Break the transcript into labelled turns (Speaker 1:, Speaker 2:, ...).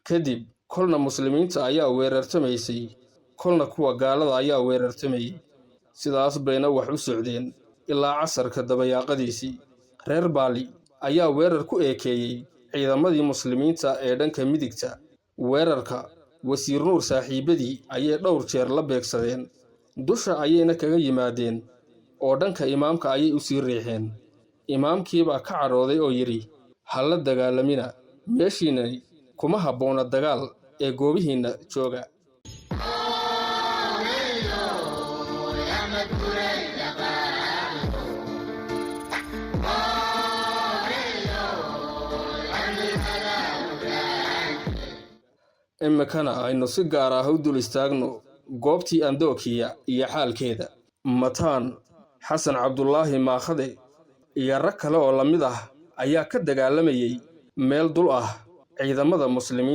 Speaker 1: Kadib kolna Muslimiinta ayaa weerartamaysay, kolna kuwa gaalada ayaa weerartamayay. Sidaas bayna wax u socdeen ilaa casarka dabayaaqadiisii. Reer Baali ayaa weerar ku ekeeyey ciidamadii Muslimiinta ee dhanka midigta. Weerarka Wasiir Nuur saaxiibadii ayay dhowr jeer la beegsadeen, dusha ayayna kaga yimaadeen oo dhanka imaamka ayay u sii riixeen. Imaamkiibaa ka cadhooday oo yidhi: "Ha la dagaalamina, meeshiinani kuma habboona dagaal ee goobihiinna jooga." Iminkana aynu si gaar ah u dul istaagno goobtii Andokiya iyo xaalkeeda. Mataan Xasan Cabdulaahi Maakhade iyo rag kale oo la mid ah ayaa ka dagaalamayay meel dul ah ciidamada Muslimiinta.